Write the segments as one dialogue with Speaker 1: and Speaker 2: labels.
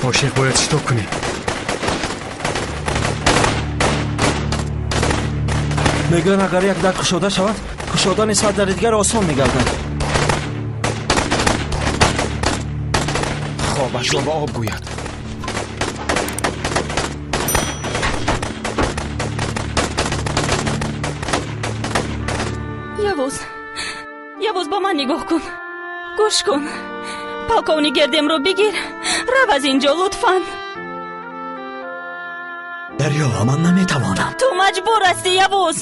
Speaker 1: Ошиқ, бояд шитоб кунем.
Speaker 2: Мегӯянд, агар як дар кушода шавад, кушодани сад дари дигар осон мегардад.
Speaker 3: Хобашро ба об гӯяд.
Speaker 4: Явуз, Явуз, ба ман нигоҳ кун, гӯш кун. Полковник Гердемро бигир, рав аз инҷо, лутфан.
Speaker 5: Дарё, ман наметавонам.
Speaker 4: Ту маҷбур ҳастӣ, Явуз.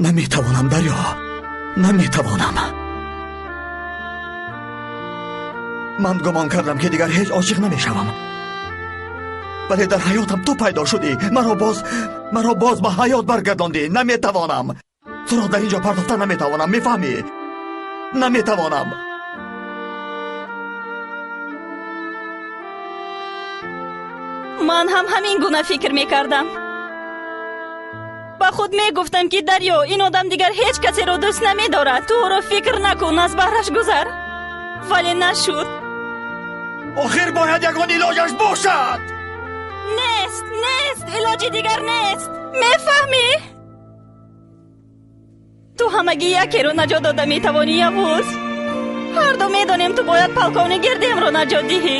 Speaker 5: Наметавонам, Дарё, наметавонам. Ман гумон кардам, ки дигар ҳеҷ ошиқ намешавам, вале дар ҳаётам ту пайдо шудӣ. Маро боз ба ҳаёт баргардондӣ. Наметавонам туро дар инҷо партофта наметавонам, мефаҳмӣ? Наметавонам.
Speaker 4: Ман ҳам ҳамин гуна фикр мекардам. Ба худ мегуфтам, ки Дарё, ин одам дигар ҳеҷ касеро дӯст намедорад. Ту ӯро фикр накун, аз баҳраш гузар. Вале нашуд.
Speaker 5: Охир бояд ягон илоҷаш бошад.
Speaker 4: Нест, нест, илоҷи дигар нест. Мефаҳмӣ? Ту ҳамагӣ якеро наҷот дода метавонӣ, Явуз. Ҳарду медонем, ту бояд полковник Гердемро наҷот диҳӣ.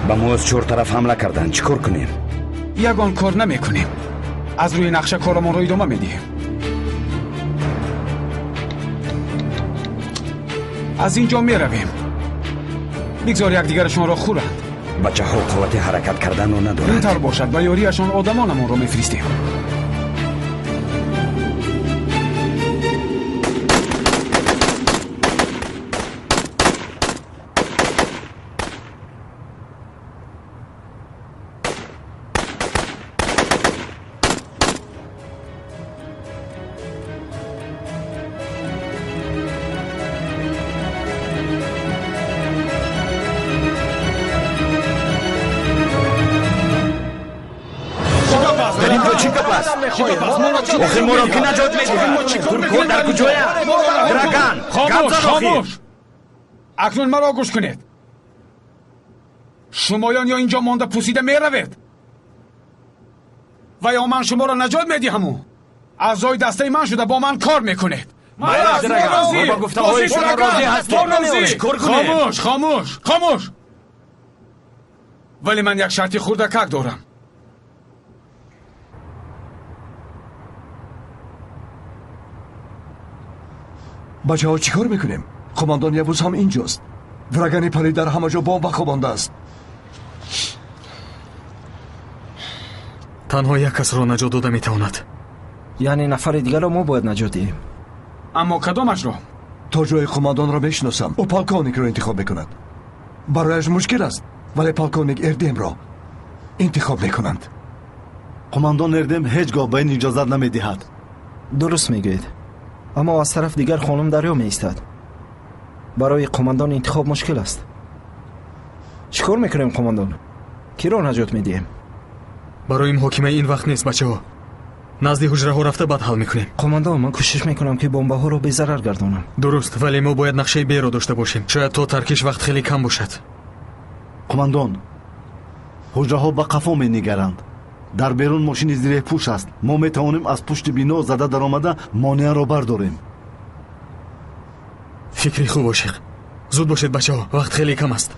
Speaker 6: Ба мо аз чор тараф ҳамла карданд. Чӣ кор кунем?
Speaker 3: Ягон кор намекунем. Аз рӯи нақша корамонро идома медиҳем. Аз ин ҷо меравем. Бигзор якдигарашонро хӯранд.
Speaker 6: Бачаҳо қуввати ҳаракат карданро надоранд.
Speaker 3: Ин тавр бошад, ба ёрияшон одамонамонро мефиристем.
Speaker 6: Охир моро ки наҷот медиҳад? Туркҳо дар куҷоянд? Драган, гап зан охир.
Speaker 3: Хомӯш! Акнун маро гӯш кунед. Шумоён ё инҷо монда пусида меравед, ва ё ман шуморо наҷот медиҳаму аъзои дастаи ман шуда бо ман кор мекунед.
Speaker 6: Мо ба гуфтаҳои шумо розӣ ҳастем. Чӣ кор кунем?
Speaker 3: Хомӯш, хомӯш, хомӯш! Вале ман як шарти хурдакак дорам.
Speaker 7: Бачаҳо, чӣ кор мекунем? Қумондон Явуз ҳам инҷост. Драгани палид дар ҳама ҷо бомба хобондааст.
Speaker 1: Танҳо як касро наҷот дода метавонад.
Speaker 2: Яъне нафари дигарро мо бояд наҷот диҳем.
Speaker 3: Аммо кадомашро?
Speaker 7: То ҷои қумондонро мешиносам, ӯ полковникро интихоб мекунад. Барояш мушкил аст, вале полковник Эрдемро интихоб мекунанд.
Speaker 8: Қумондон Эрдем ҳеҷ гоҳ ба ин иҷозат намедиҳад.
Speaker 2: Дуруст мегӯед, аммо аз тараф дигар хонум Дарё меистад. Барои қумондон интихоб мушкил аст. Чӣ кор мекунем, қумондон? Киро наҷот медиҳем?
Speaker 1: Барои муҳокима ин вақт нест, бачаҳо. Назди ҳуҷраҳо рафта баъд ҳал мекунем.
Speaker 2: Қумондон, ман кӯшиш мекунам, ки бомбаҳоро безарар гардонам.
Speaker 1: Дуруст, вале мо бояд нақшаи Б-ро дошта бошем. Шояд то таркиш вақт хеле кам бошад.
Speaker 8: Қумондон, ҳуҷраҳо ба қафо менигаранд. Дар берун мошини зиреҳпӯш аст. Мо метавонем аз пушти бино зада даромада монеаро бардорем.
Speaker 1: Фикри хуб, ошиқ. Зуд бошед, бачаҳо, вақт хеле кам аст.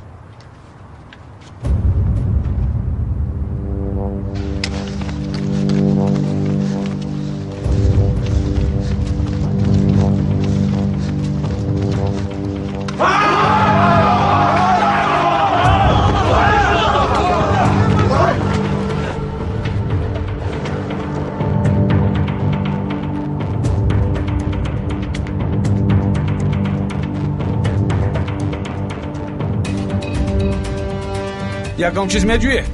Speaker 3: Ягон чиз меҷӯед?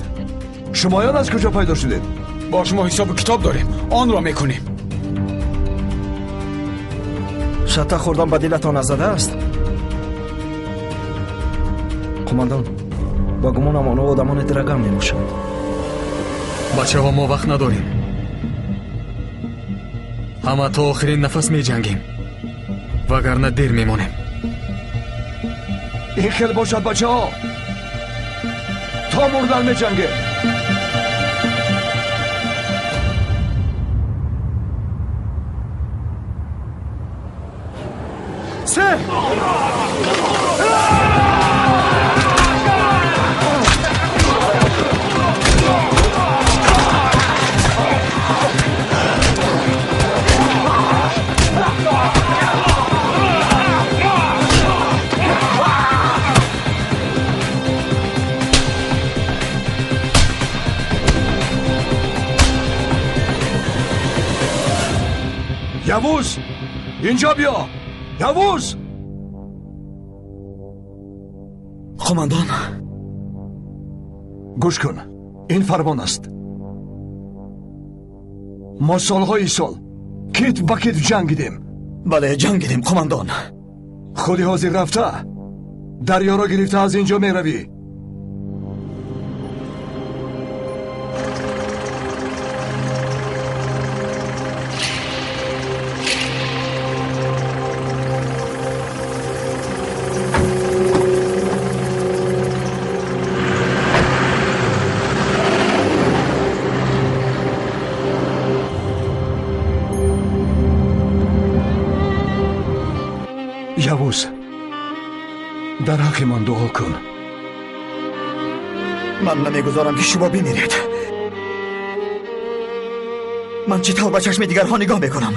Speaker 7: Шумоён аз куҷо пайдо шудед?
Speaker 3: Бо шумо ҳисобу китоб дорем, онро мекунем.
Speaker 2: Шатта хӯрдан ба дилатон назадааст? Қумандон, ба гумонам онҳо одамони Драган мебошанд.
Speaker 1: Бачаҳо, мо вақт надорем. Ҳама то охирин нафас меҷангем, вагарна дер мемонем.
Speaker 7: Ин хел бошад, бачаҳо, то мурдан меҷангем.
Speaker 3: Се!
Speaker 7: Явуз, инҷо биё. Явуз!
Speaker 5: Қумандон,
Speaker 7: гӯш кун, ин фармон аст. Мо солҳои сол китф ба китф ҷангидем.
Speaker 5: Бале, ҷангидем, қумандон.
Speaker 7: Худи ҳозир рафта дарёро гирифта аз инҷо меравӣ. Явуз, дар ҳаққи ман дуо кун.
Speaker 5: Ман намегузорам, ки шумо бимиред. Ман чӣ тавр ба чашми дигарҳо нигоҳ мекунам?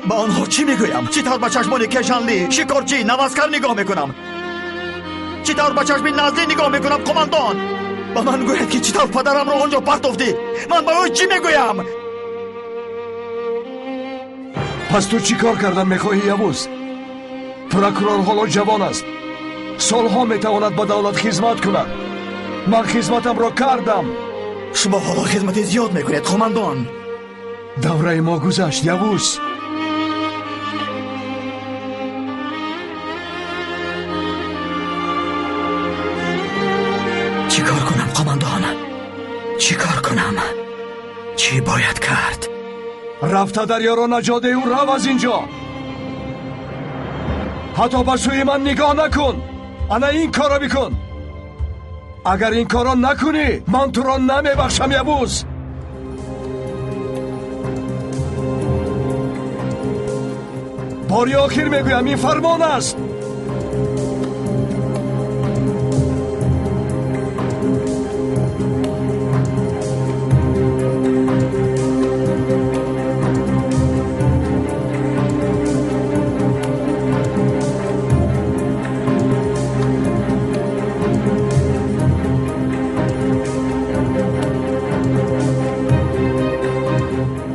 Speaker 5: Ба онҳо чӣ мегӯям? Чӣ тавр ба чашмони Кешанли, шикорчӣ, наваскар нигоҳ мекунам? Чӣ тавр ба чашми Назлӣ нигоҳ мекунам, қумандон? Ба ман гӯяд, ки чӣ тавр падарамро он ҷо партофтӣ? Ман ба ӯ чӣ мегӯям?
Speaker 7: Пас ту чӣ кор кардан мехоҳӣ, Явуз? Прокурор ҳоло ҷавон аст, солҳо метавонад ба давлат хизмат кунад. Ман хизматамро кардам.
Speaker 5: Шумо ҳоло хизмати зиёд мекунед, қумандон.
Speaker 7: Давраи мо гузашт, Явуз.
Speaker 5: Чӣ кор кунам, қумандон? Чӣ кор кунам? Чӣ бояд кард?
Speaker 7: Рафта дарёро наҷот деҳу рав аз инҷо. Ҳатто ба сӯи ман нигоҳ накун. Ана ин корро бикун. Агар ин корро накунӣ, ман туро намебахшам, Явуз. Бори охир мегӯям, ин фармон аст.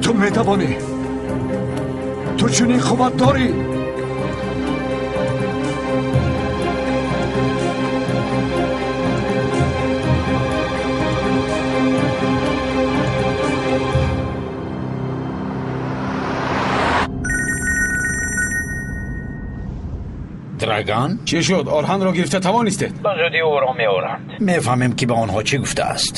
Speaker 7: Ту метавонӣ. Ту чунин қувват дорӣ.
Speaker 6: Драган?
Speaker 3: Чӣ шуд? Орҳанро гирифта тавонистед?
Speaker 6: Ба зудӣ ӯро меоранд. Мефаҳмем, ки ба онҳо чӣ гуфтааст.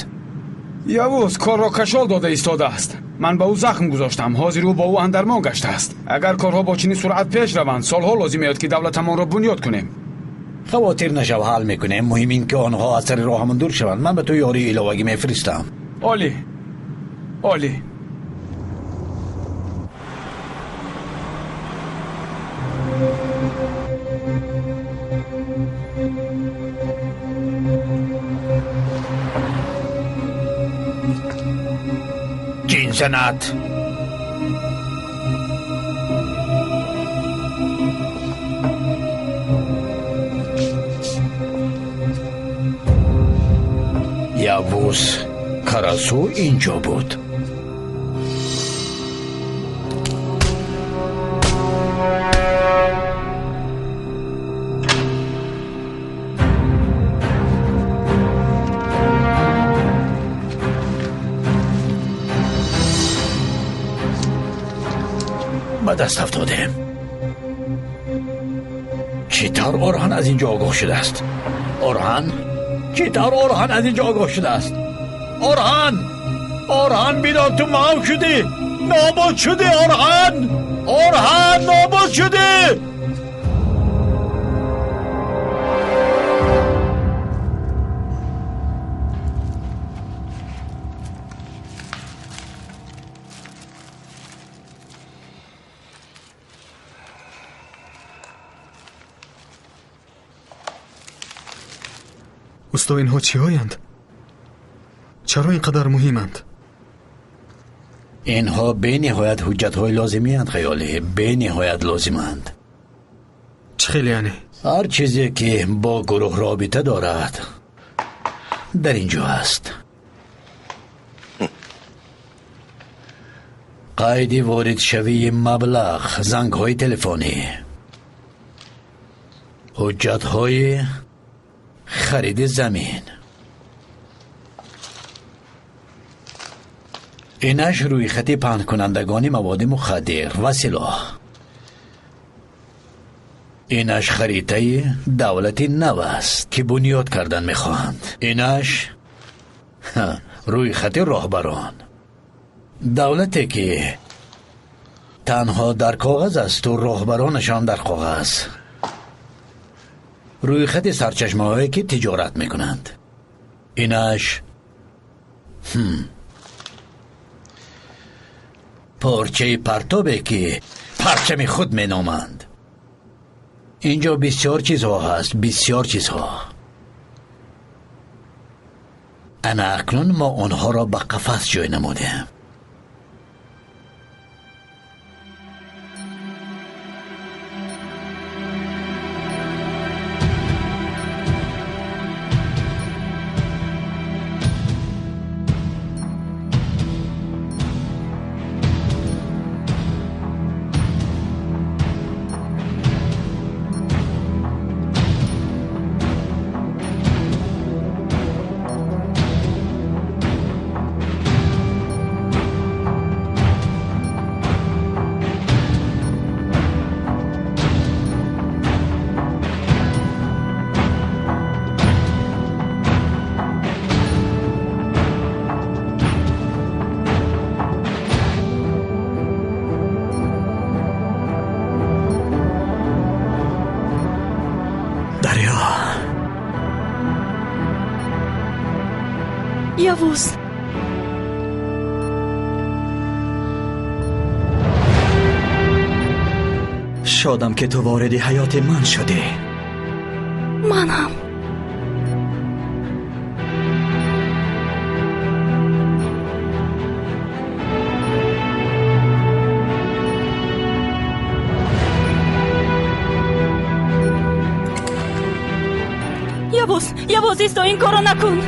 Speaker 3: Явуз корро кашол дода истодааст. Ман ба ӯ захм гузоштам. Ҳозир ӯ бо ӯ андармон гаштааст. Агар корҳо бо чунин суръат пеш раванд, солҳо лозим меояд, ки давлатамонро бунёд кунем.
Speaker 6: Хавотир нашав, ҳал мекунем. Муҳим ин ки онҳо аз сари роҳамон дур шаванд. Ман ба ту ёрии иловагӣ мефиристам.
Speaker 3: Олӣ, олӣ.
Speaker 6: Ҷинзанат. Явуз Карасу инҷо буд. Ба даст афтодем.
Speaker 9: Чӣ тавр Орҳан аз ин ҷо огоҳ шудааст? Орҳан? Чӣ тавр Орҳан аз ин ҷо огоҳ шудааст? Орҳан! Орҳан, бидон, ту маҳв шудӣ! Нобуд шудӣ, Орҳан! Орҳан, нобуд шудӣ!
Speaker 1: Усто, инҳо чиҳоянд? Чаро ин қадар муҳиманд?
Speaker 9: Инҳо бениҳоят ҳуҷҷатҳои лозимиянд, Хаёлӣ, бениҳоят лозиманд.
Speaker 1: Чӣ хел яъне?
Speaker 9: Ҳар чизе ки бо гурӯҳ робита дорад дар ин ҷо аст. Қайди воридшавии маблағ, зангҳои телефонӣ, ҳуҷҷатҳои хариди замин. Инаш рӯйхати паҳнкунандагони маводи мухаддир ва силоҳ. Инаш харитаи давлати нав аст, ки бунёд кардан мехоҳанд. Инаш рӯйхати роҳбарон. Давлате ки танҳо дар коғаз асту роҳбаронашон дар коғаз. Рӯйхати сарчашмаҳое ки тиҷорат мекунанд. Инаш порчаи партобе ки парчами худ меноманд. Инҷо бисёр чизҳо ҳаст, бисёр чизҳо. Ана акнун мо онҳоро ба қафас ҷой намудем.
Speaker 4: Явуз.
Speaker 5: Шодам ки ту вориди ҳаёти ман шудӣ.
Speaker 4: Ман ҳам. Явуз, Явуз, исто, ин корро накун.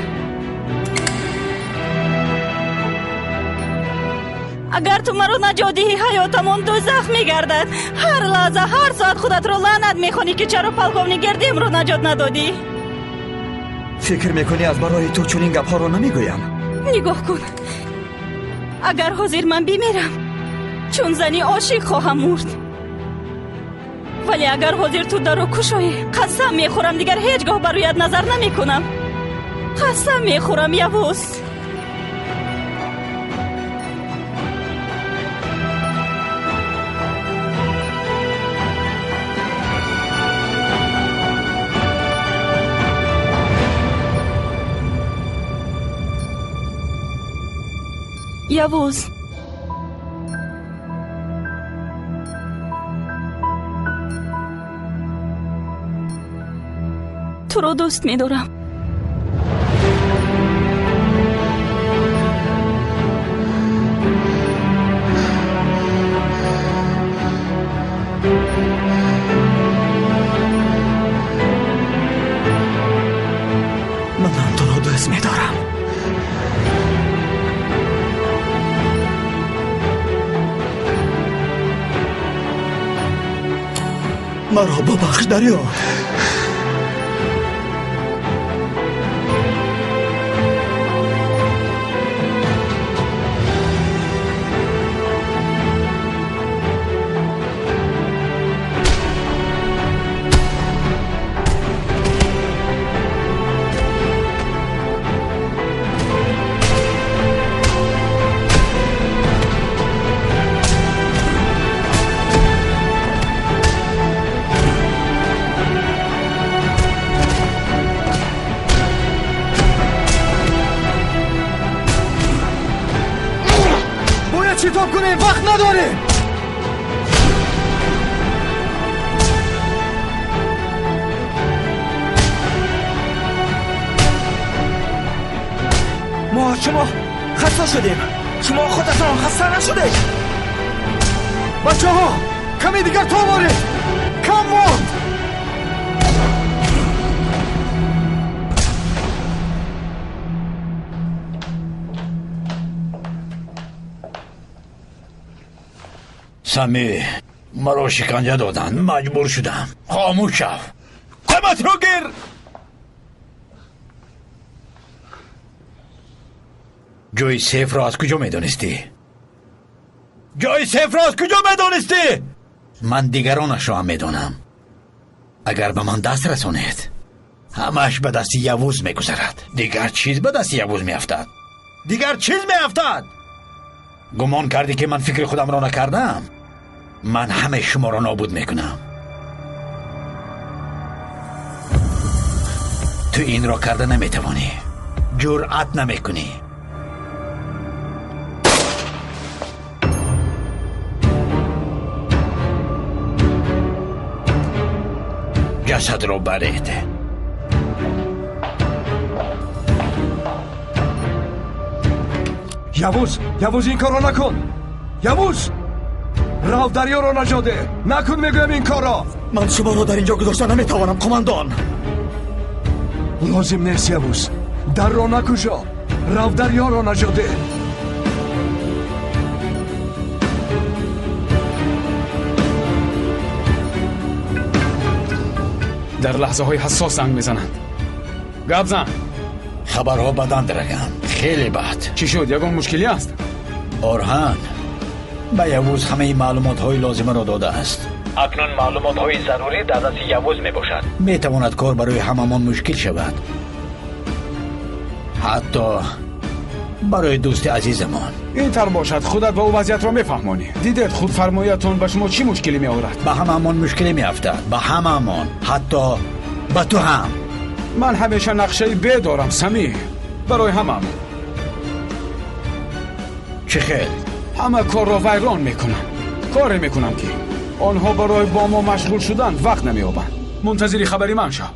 Speaker 4: Агар ту маро наҷот диҳӣ, ҳаётамон дӯзах мегардад. Ҳар лаҳза, ҳар соат худатро лаънат мехонӣ, ки чаро полковник Гердемро наҷот надодӣ.
Speaker 5: Фикр мекунӣ аз барои ту чунин гапҳоро намегӯям?
Speaker 4: Нигоҳ кун, агар ҳозир ман бимирам, чун зани ошиқ хоҳам мурд. Вале агар ҳозир ту даро кушоӣ, қасам мехӯрам, дигар ҳеҷ гоҳ ба рӯят назар намекунам. Қасам мехӯрам, Явуз. Явуз. Туро дӯст медорам.
Speaker 5: Ман ҳам туро дӯст медорам. Маро бубахш, Дарё.
Speaker 1: Равем, вақт надорем.
Speaker 2: Мо аз шумо хаста шудем. Шумо худатон хаста нашудед.
Speaker 1: Бачаҳо, каме дигар тоб оред. Кам монд.
Speaker 9: Сами, маро шиканҷа доданд, маҷбур шудам. Хомӯш шав. Қоматро гир! Ҷои сейфро аз куҷо медонистӣ? Ҷои сейфро аз куҷо медонистӣ? Ман дигаронашро ҳам медонам. Агар ба ман даст расонед, ҳамааш ба дасти Явуз мегузарад. Дигар чиз ба дасти Явуз меафтад. Дигар чиз меафтад. Гумон кардӣ ки ман фикри худамро накардам? Ман ҳамаи шуморо нобуд мекунам. Ту инро карда наметавонӣ. Ҷуръат намекунӣ. Ҷасадро баред.
Speaker 7: Явуз, Явуз, ин корро накун. Явуз, рав дарёро наҷот деҳ. Накун мегӯям ин корро.
Speaker 5: Ман шуморо дар инҷо гузошта наметавонам, қумандон.
Speaker 7: Лозим нест, Явуз. Дарро накушо. Рав дарёро наҷот деҳ.
Speaker 3: Дар лаҳзаҳои ҳассос занг мезананд. Гап зан.
Speaker 9: Хабарҳо баданд, Драган. Хеле бад.
Speaker 3: Чӣ шуд? Ягон мушкилӣ аст?
Speaker 9: Орҳан ба Явуз ҳамаи маълумотҳои лозимаро додааст. Акнун маълумотҳои зарурӣ дар дасти Явуз мебошад. Метавонад кор барои ҳамамон мушкил шавад. Ҳатто барои дӯсти азизамон.
Speaker 3: Ин тар бошад, худат ба ӯ вазъиятро мефаҳмонӣ. Дидед худфармоиятон ба шумо чӣ мушкилӣ меорад?
Speaker 9: Ба ҳамамон мушкилӣ меафтад. Ба ҳамамон. Ҳатто ба ту ҳам.
Speaker 3: Ман ҳамеша нақшаи Б дорам, Самир. Барои ҳамамон.
Speaker 9: Чӣ хел?
Speaker 3: Ҳама корро вайрон мекунам. Коре мекунам ки онҳо барои бо мо машғул шудан вақт намеёбанд. Мунтазири хабари ман шав.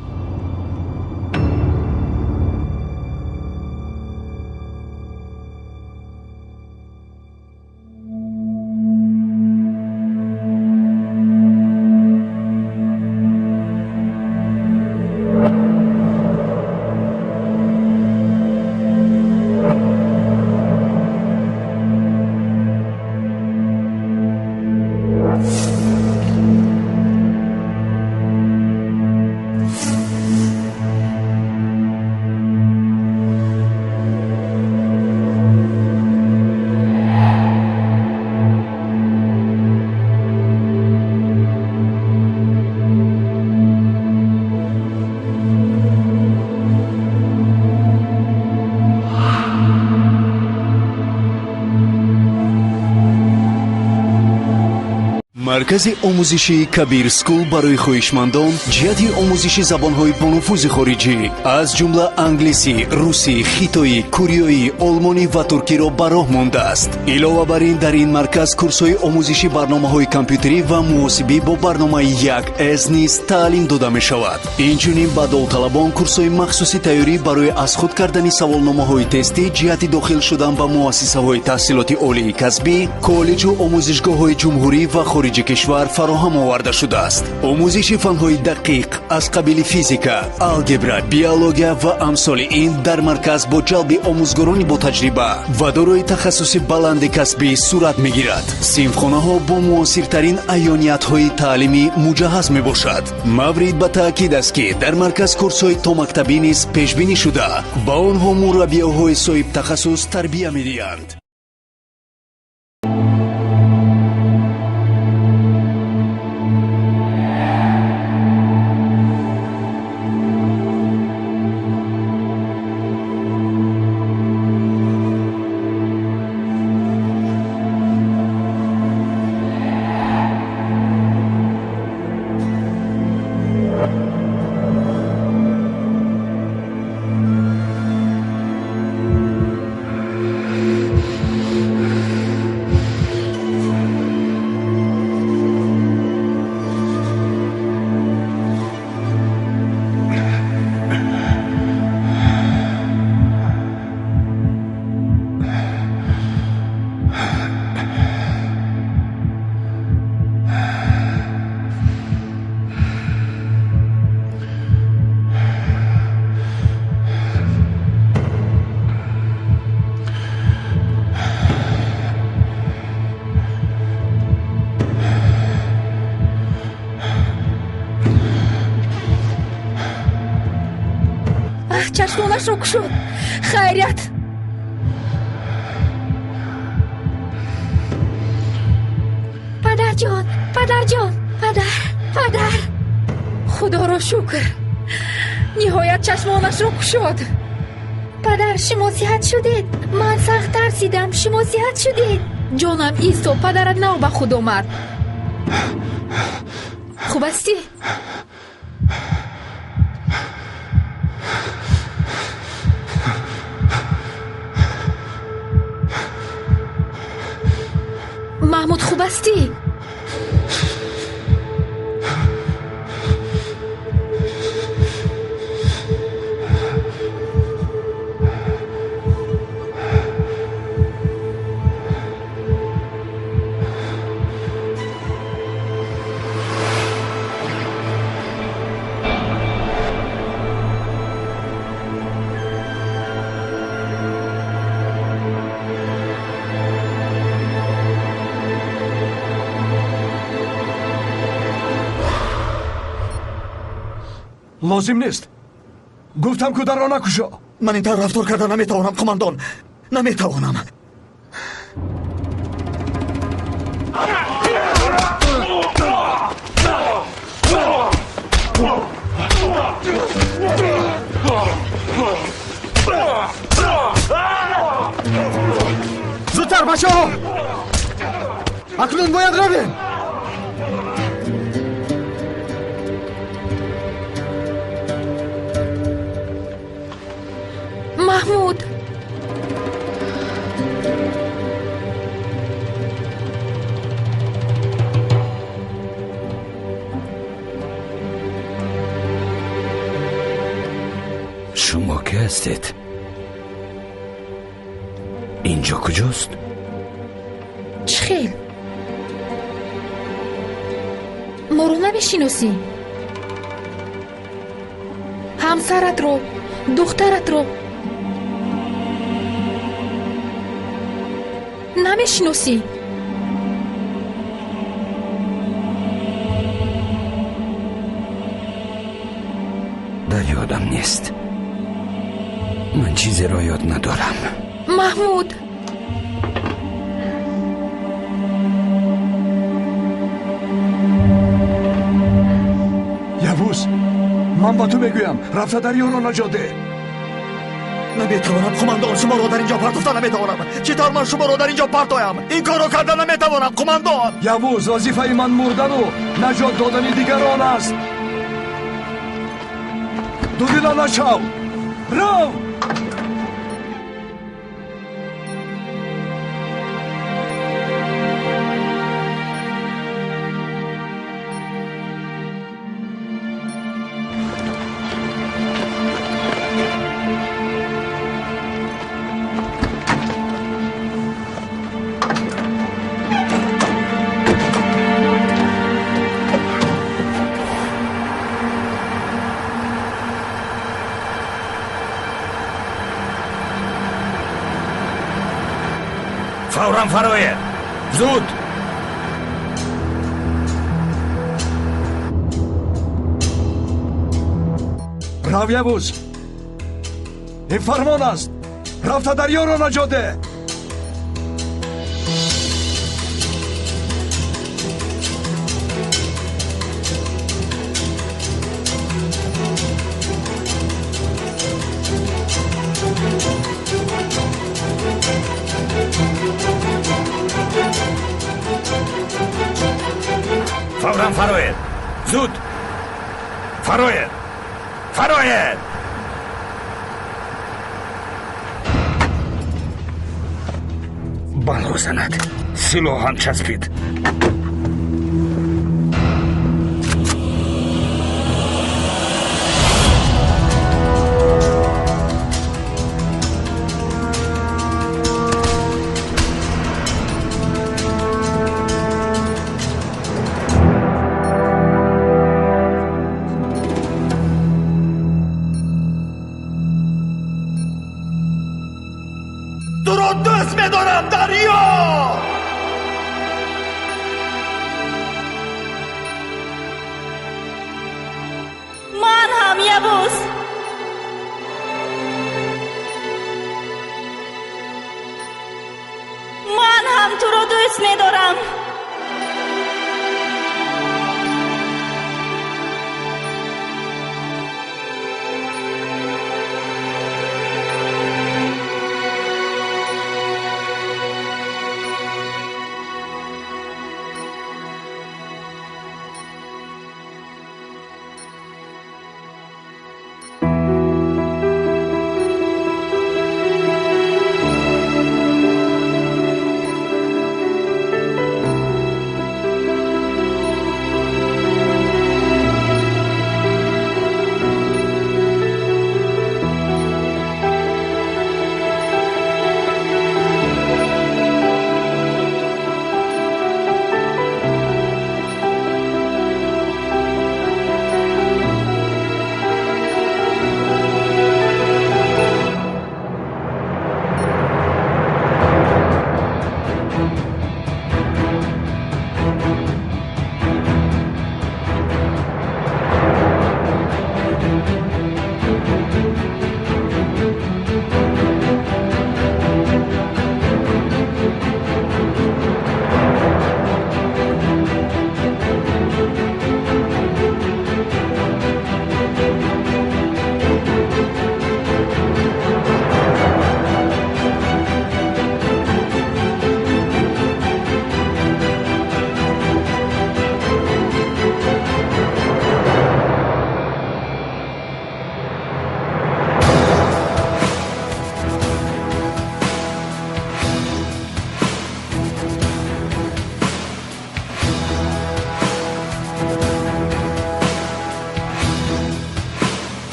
Speaker 10: Маркази омӯзишии Кабир Скул барои хоҳишмандон ҷиҳати омӯзиши забонҳои бонуфузи хориҷӣ аз ҷумла англисӣ, русӣ, хитоӣ, кореоӣ, олмонӣ ва туркиро ба роҳ мондааст. Илова бар ин, дар ин марказ курсҳои омӯзиши барномаҳои компютерӣ ва муҳосибӣ бо барномаи 1С низ таълим дода мешавад. Инчунин ба довталабон курсҳои махсуси тайёрӣ барои аз худ кардани саволномаҳои тестӣ ҷиҳати дохил шудан ба муассисаҳои таҳсилоти олии касбӣ, коллеҷу омӯзишгоҳҳои ҷумҳурӣ ва хориҷи кишвар фароҳам оварда шудааст. Омӯзиши фанҳои дақиқ аз қабили физика, алгебра, биология ва амсоли ин дар марказ бо ҷалби омӯзгорони ботаҷриба ва дорои тахассуси баланди касбӣ сурат мегирад. Синфхонаҳо бо муосиртарин аёниятҳои таълимӣ муҷаҳҳаз мебошад. Маврид ба таъкид аст, ки дар марказ курсҳои томактабӣ низ пешбинӣ шуда, ба онҳо мураббиёҳои соҳибтахассус тарбия медиҳанд.
Speaker 11: Чашмонашро кушод. Хайрият. Падарҷон, падарҷон, падар, падар. Худоро шукр. Ниҳоят чашмонашро кушод. Падар, шумо сиҳат шудед. Ман сахт тарсидам. Шумо сиҳат шудед. Ҷонам, исто, падарат нав ба худ омад. Хуб ҳастӣ? Маҳмуд, хуб ҳастӣ?
Speaker 7: Лозим нест. Гуфтам ку дарро накушо.
Speaker 5: Ман ин тавр рафтор карда наметавонам, қумандон. Наметавонам.
Speaker 1: Зудтар, бачаҳо! Акнун бояд равем.
Speaker 11: Маҳмуд,
Speaker 6: шумо ки ҳастед? Инҷо куҷост?
Speaker 11: Чӣ хел? Моро намешиносӣ? Ҳамсаратро, духтаратро намешиносӣ?
Speaker 6: Дар ёдам нест. Ман чизеро ёд надорам.
Speaker 11: Маҳмуд,
Speaker 7: Явуз, ман ба ту мегӯям, рафта дарёро наҷот деҳ.
Speaker 5: Наметавонам, қумандон. Шуморо дар инҷо партофта наметавонам. Чӣ тавр ман шуморо дар инҷо партоям? Ин корро карда наметавонам, қумандон.
Speaker 7: Явуз, вазифаи ман мурдану наҷот додани дигарон аст. Дудила нашав. Рав!
Speaker 6: Фавран фароед! Зуд!
Speaker 7: Рав, Явуз! Ин фармон аст! Рафта дарёро наҷот деҳ!
Speaker 6: Фавран фароед! Зуд! Фароед! Фароед! Бало занад. Силоҳам часпид.
Speaker 5: Туро дӯст медорам, дарё!
Speaker 4: Ман ҳам, Явуз.